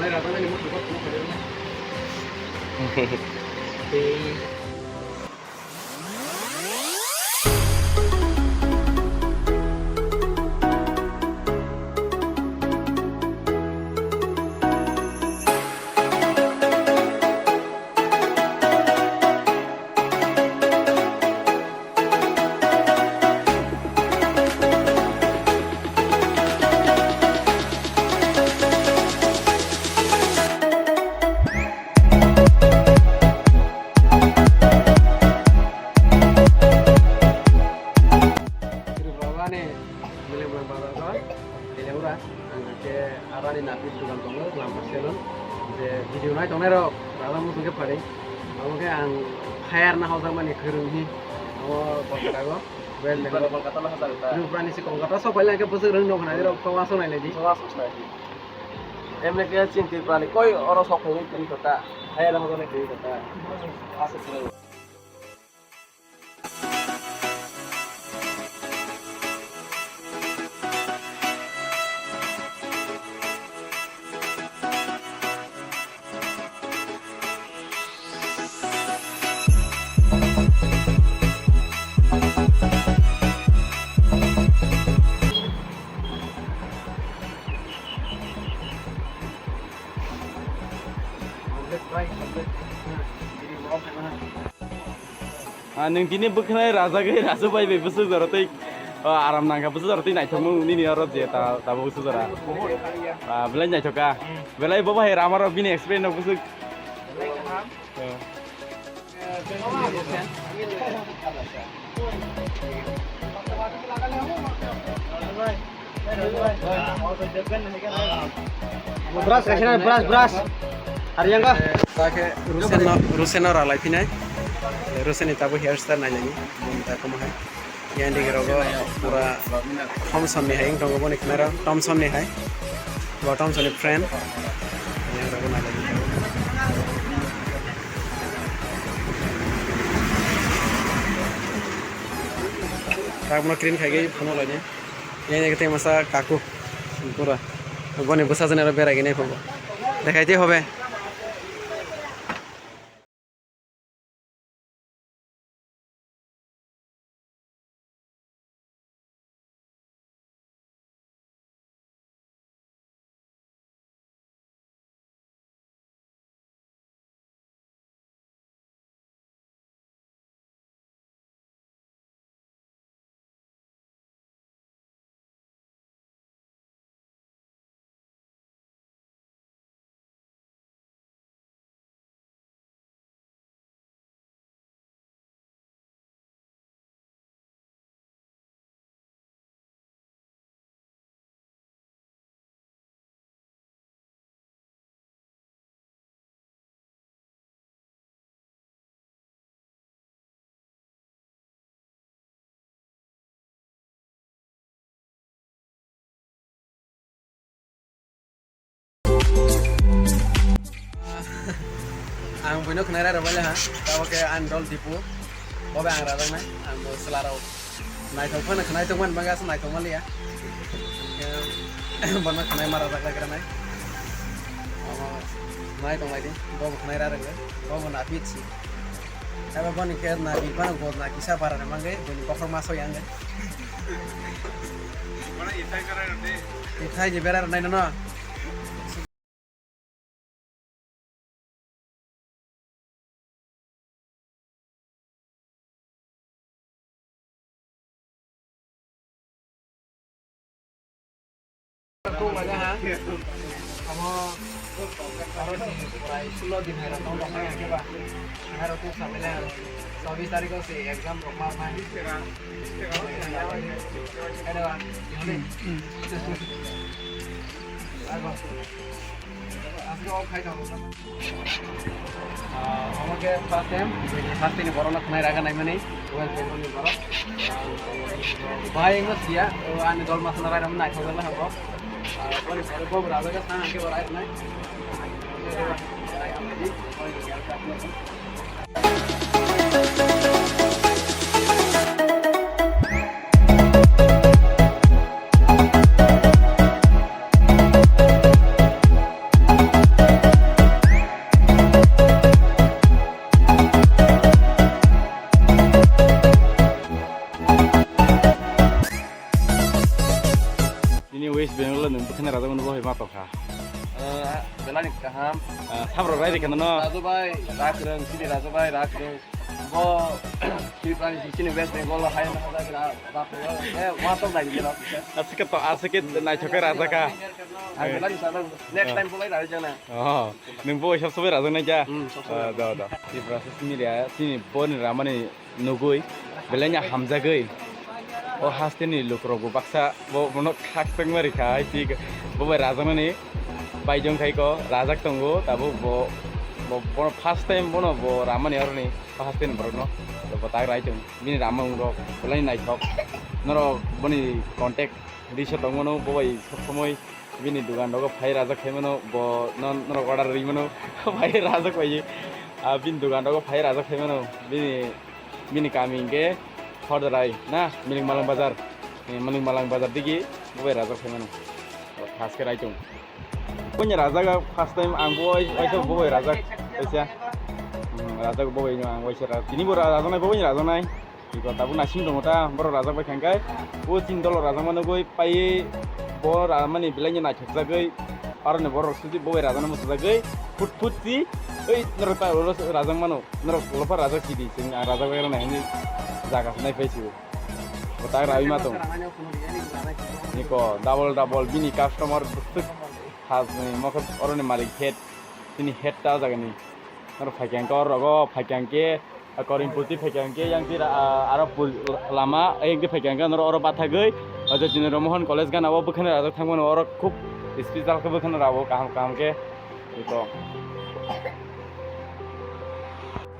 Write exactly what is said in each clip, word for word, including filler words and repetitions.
Lai rata nani mo tuka tuka kare. Tei. Tripura ni Milingboi bazar o Teleura, ang khe arani napir dukan tongo, Lampa Salon. Je video nai tongnai rok, rada muchung khe pari. Abo khe ang hire na hojak mani khwrwng hi. Abo Kolkata go. Well, Kolkata lo hojak ta. Tripura ni si Kolkata sok pailai khe bwswk rwng nokha nai rok, kok aswk nai lai di. Kok aswk nai di. Emne khe chini Tripura ni koi oro sok phai nai tini kota. Hire na hojak nai tini kota. Aswk khwrwng. Ah, nwng tini bwkhnai rajagwi rasu bai bai bwswk jora tei, ah, aram nangkha bwswk jora tei naithokmung nini oro je ta tabuk bwswk jora. Ah, belai naithok kha. Belai bo bai rama rok bini experience rok bwswk. Ah. Brush kaisa nai, brush, brush. Hari yang kah? Rusen no, Rusen no ralai phinai. Rusen ni tabuk hairstyle nai lagi. Bum ta kumo hai. Yang di rogo pura Thompson ni hai, wng tongo boni camera, Thompson ni hai. Bo Thompson ni friend. Yang rogo nai lagi. Tak mo clean khai gai phone lai ni. Yang ni kete masa kaku. Pura. Boni bwsa jani aro berai gini phone. Dekhai te hobe. Ang buino khwnai rarwk bai le ha, tabo khe ani dol Dipu, bo bai ang rajaknai, ang bo chwla rok naithok phano khwnai tongmani bagwi aswk naithok manliya. Bono khwnai ma rajak lai granai. Omo nai tong lai di, bo bo khwnai rarwk le, bo bo na pitsi. Abo boni khe na bil phano bo na kisa bara na mangwi, buini bokhorok ma soi ang. Ithai je berai rwnai nono. Amo aro ni prai sulo din hai rok tong rok hai khe ba. Hai rok tong sabai lai aro. Chobbish tarikh o se exam rok ma mai. Hello. Ago. Aswk o khai tongo. Ah, omo khe first time, first time ni borok no khwnai raga naimani, West Bengal ni borok. Bai wngma siya, o ani dol masa no raida naithok jak habo. Ah, boni pore bo raja khe sang khe bo rai nai. Nini West Bengal o nwng bwkhani rajak mano bo hai ma tongkha. Ah, belai ni kaham. Ah, sabrok rai rikha nono. Raju bai, Rakreng, chini Raju bai, Rakreng. Bo Tripura ni chini West Bengal o hai na hajak ra, Rakreng. Eh, wa tong dai ni lo. Aswk to, aswk naithok khe rajak kha. Ang belai ni sana, next time bolai rai jana. Oh, nwng bo sob sobai rajak nai kha? Hmm, sob sobai. Ah, do, do. Tripura se chini ria, chini bo ni ramani nugui, belai no hamjagwi. O haste ni lukurok bo baksa bo, bono khak tongma rikha, hai thik bo bai rajaknani baijong khai ko, rajak tongo, tabuk bo, bo, bono first time bono bo ramani aroni o haste ni borokno, bo tak rai tong, bini ramung rok belai naithok, norok boni contact risa tongmano, bo bai sob somoi bini dugan rogo phai rajak khai mano, bo no, norok order rwi mano, phai rajak bai, ah, bini dugan rogo phai rajak khai mano, bini Bini kami hingke Khordarai na, Miling Malang Bazar. Eh, Miling Malang Bazar digi bo bai rajak phaimano. Bo thas khe raitung. Bo ni rajak first time ang bo wai-, waisa bo bai rajak, waisa. Hmm, rajak bo bai no ang waisa ra-, tini bo ra-, rajaknai, bo bai ni rajaknai. Iko tabuk naising tongo ta, borok rajak bai khangkai. Bo chini dolo rajak mano goi pai bo ra-, mani belai ni naithok jagoi. Aroni borok suji bo bai rajak no muchajagoi. Phut phut si, oi norok ta ulo rajak mano. Norok lopha rajak chidi, chwng ang rajak bai rwnai hwnwi jaga se naiphai sio. Bo tak raui ma tong. Niko double double bini customer bwswk has ni mokol oroni malik head, bini head ta jagani. Norok phaikha hwnkhe oro rogo phaikha hwnkhe, Korimputi phaikha hwnkhe yang tira, ah, aro pul lama, yang tira phaikha hwnkhe norok oro bathagwi, o je Jitendra Mohan College gana o bwkhani rajak thangmano oro khub special khe bwkhani rao kaham kaham khe. Ito.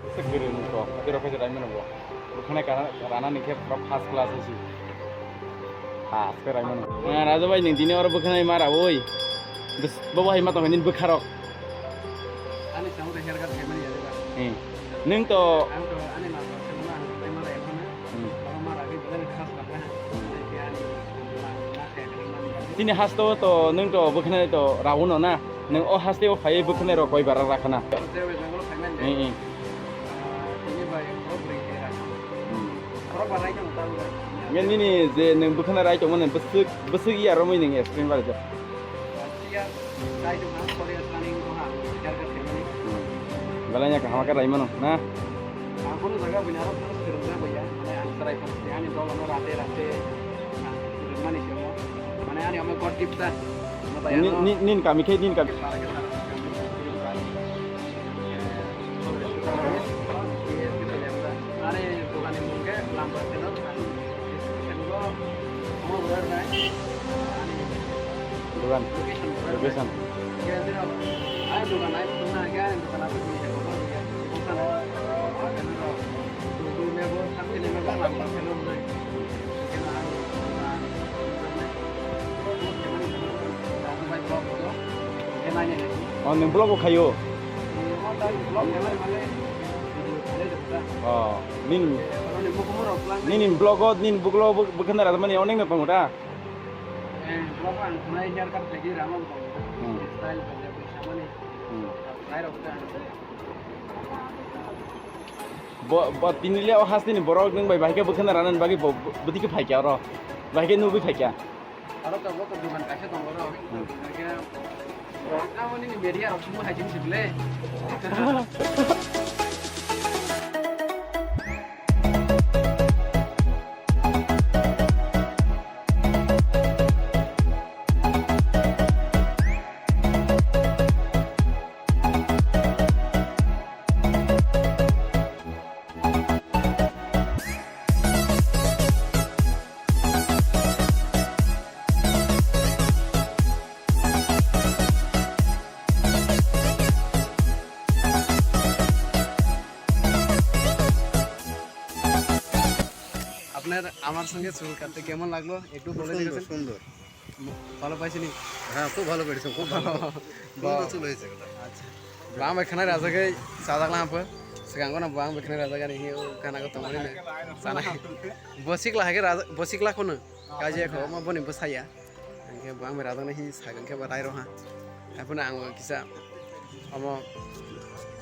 Ito giri nito. Ito rokhe jai mano bo. Bukhana kana rana ni khe pura first class isi. First khe raimano. Ah, Raja bhai, ning dini oro bukhana ma ra oi. Bes, bo hai ma tong nin bukharok. Ani samo de hair cut khaimani ya ba. Hmm. Ning to. Ang to ani ma to ma ma ra ya na. Hmm. Oro ma ra bi bukhana khas ba. Hmm. Ani ma ma khaimani. Chini haste o to nwng to bwkhanai to Raono na, nwng o haste o phaiwi bwkhanai rok koi bara rakhana. Hmm, hmm. Hmm. Nge nini je nwng bwkhanai rai tongmani bwswk, bwswk ya romwi nwng explain bai rwjak. Hmm. Belai ya kaham khe raimano na. Ang kono jaga buini aro phano swrwngjak bai ya, mane ang chwrai phano sini ani dol ano rate rate ang swrwngmani se omo. Mane ani omo God gift ta. Ni, ni, nin kami khe, nin kami. Ani dogani mung khe Lambert Tailor. Dugan. Location. O, nwng vlog bo khaio? Oh, nin, nini vlog o, nin vlog o bwkhana rajak mani onek no tongo da? Hmm. Hmm. Bo, bo tini le o hasteni borok nwng bai bahai khe bwkhana rana bagwi bo, bo, bwtwi khe phaikya oro. Bahai khe nugwi phaikya. Aro tabuk dukan kaisa tongo oro. Hmm. Hingke, abo nini media rok sumui hai jini sibile. আপনার আমার সঙ্গে চুল কাটতে কেমন লাগলো? একটু বলে সুন্দর, দিবেন। সুন্দর। ভালো পাইছেনি? হ্যাঁ, খুব ভালো পেয়েছে, খুব ভালো। সুন্দর চুল হয়েছে এগুলো। আচ্ছা। Bang bai khwnai rajagwi chajak lang pho. Swkango no bang bai khwnai rajak ani hiyo kana ko tongmani no. Sana. Bosikla hage raja, bosikla kono. Kaje ko ma boni bosaya. Angke bang bai rajak nai hi sagan ke ba rai roha. Apuna ang kisa omo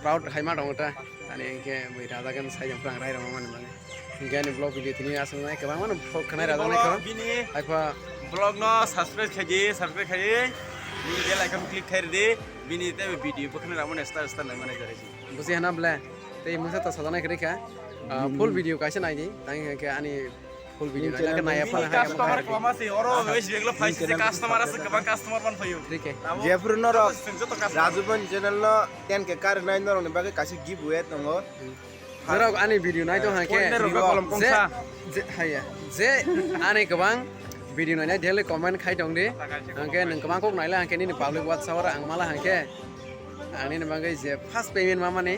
proud hai ma dong ta. Ani angke bai rajak an sai jang prang rai roha mani mani. Gani vlog video tini aswk nai kwbangma no vlog khnai rajak nai kho. Bini hai kho vlog no subscribe khaidi, subscribe khaidi. Bini bell icon click khaidi. Bini te video bwkhani ramon star star nai mane jare. Busi hana ble. Tei mungsa ta sajana kri kha. Ah, full video kaisa nai di. Tang ke ani full video nai ke nai apa hai customer kwbangma se oro wes beglo phai se customer ase kwbang customer man phaio. Thik hai. Jefru norok Raju Bhai channel no ten K kar nai norok ni bagwi kaisa giveaway tongo. Norok ani video nai tong hai khe. Pointer rok kolom kongsa. Je, je, haya. Je ani kwbang video nai nai daily comment khai tong di. Hangke nwng kwbang kok naila hangke nini public WhatsApp oro ang mala hangke. Ang nini bagwi je first payment ma mani.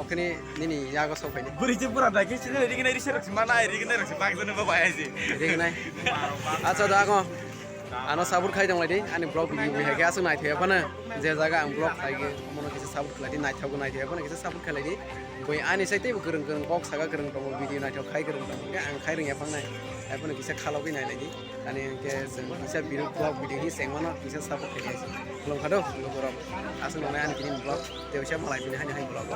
Okni nini yago sok phaini. Bwrwi je bura dai khe sini rigi nai risa rok si mana rigi nai rok si bak jani ba bai ai si. Rigi nai. Acha da ko. Ano support khai tong lai di, ani vlog video bai hai khe aswk naithok ya phano, je jaga ang vlog khai khe, omono kisa support khlai di, naithok naithok ya phano kisa support khlai di. Bui ani sai teibo kwrwng kwrwng kok saka kwrwng tongo, video naithok khai kwrwng tongo, khe ang khai rwng ya phangnai, hai phano kisa khalogwi nai lai di. Ani hwnkhe chwng kisa video, vlog video hi chengmano kisa support khlai di. Khulum kha do, lukurok. Aswk nonai ani tini vlog, tei waisa malai bini hani hai vlog.